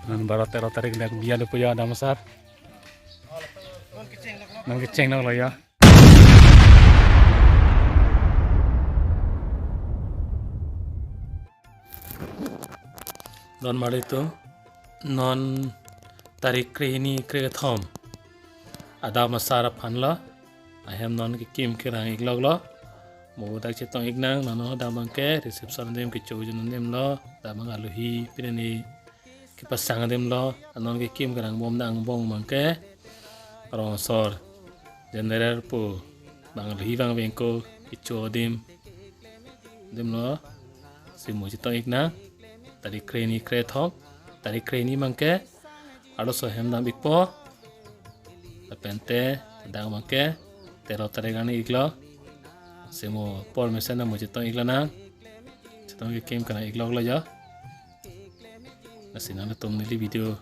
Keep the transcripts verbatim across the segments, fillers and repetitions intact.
Non baro tero tarik dak biya le puya dam asar. Non kecheng nang lo ya. Donmari atum, non tarik krehini krethom. Adam asar aphan lo. Ahem non kekim kerang iklok lo. Mo dak chetong iknang, non non dam abangke reception adim, kecho ujun adim lo. Dam abang alohi pinene kepasang adim lo. Non kekim kerang bom dang bom abangke rong asor general pu bang alohi bang bengko kecho adim adim lo. Si mo chetong iknang, tarik krehini krethom, tarik krehini abangke arloso hem dam ikpo. Lapen te dak abangke tero tarik arni iklo. Si mo apor mesen mo chetong iklo nang. Chetong kekim kerang iklok lo ya. Lasi nanglitum neli video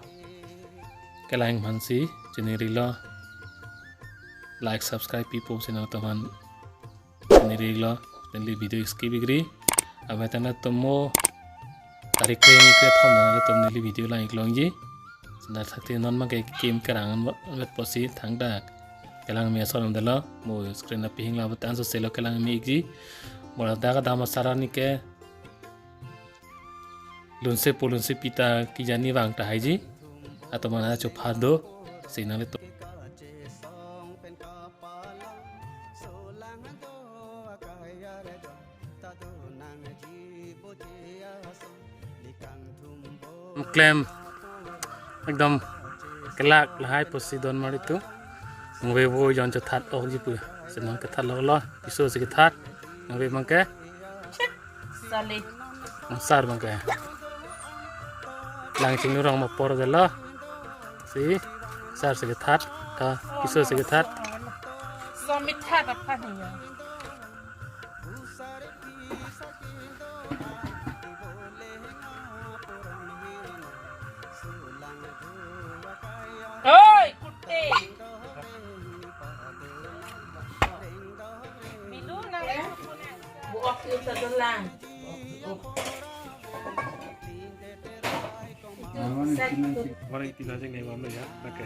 kelang aphansi chiningri lo. Like, subscribe pipo si nanglitum aphan chiningri lo. Neli video skip ikri. Amat nanglitum mo tarik krehini krethom nanglitum neli video lang iklongji. Sendar sakti non abangke kim kerang vet pusi thangta kelang me ason delo. Mo screen apihing la batan so selo kelang me ikji. Mo ladak adam asar arni ke lunse po lunse pita kejani vang tahaiji. Atum mana chopha do si nanglitum. Klem ekdom kelak lahai pusi donmari atum. Ngve vo jon chethat okji pu. Si non kethat lo lo. Piso si kethat. Ngve abangke. Sali. Asar abangke. Lang chinglu rong ma apor delo. Si asar si kethat. Ka piso si kethat. Somithat apa ni ya? Oi, kutte. Milu na. Buok yung sa dolang. Orang itu aja nggak mau ya, oke.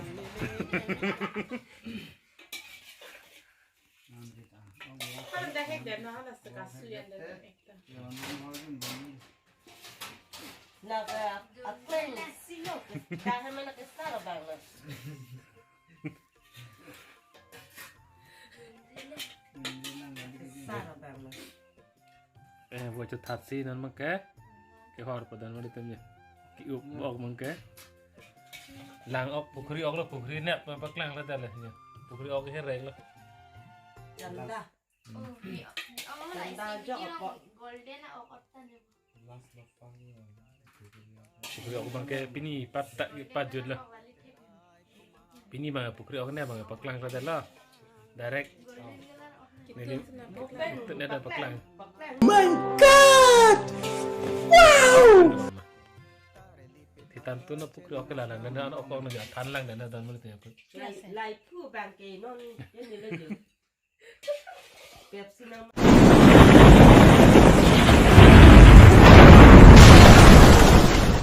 Kan dah hek dan nah, lah sekasuyan dan ekta. Naka akleng silo, dah mana kesar banget. Kesar banget. Eh, vo chethat si non abangke. Kehor padan mari atum ya. Ki-up ok abangke. Lang ok, pukhri ok lo, pukhri nep paklang lo dale ya. Pukhri ok he reng lo. Janda. Oh, iya. Oh, lah, Janda si aja bikin ok. Golden na ok tan ya. Pukhri ok abangke pini pat tak pajut lo. Pini abang pukhri ok ne abang paklang lo dalo. Direct. Neli itu ne ada paklang. My God! Wow! Hitan tu na pukhri ok la lang dan ok na ja than lang dan dan mali te. Lai, lai pu abangke non ini lagi. Pepsi nama.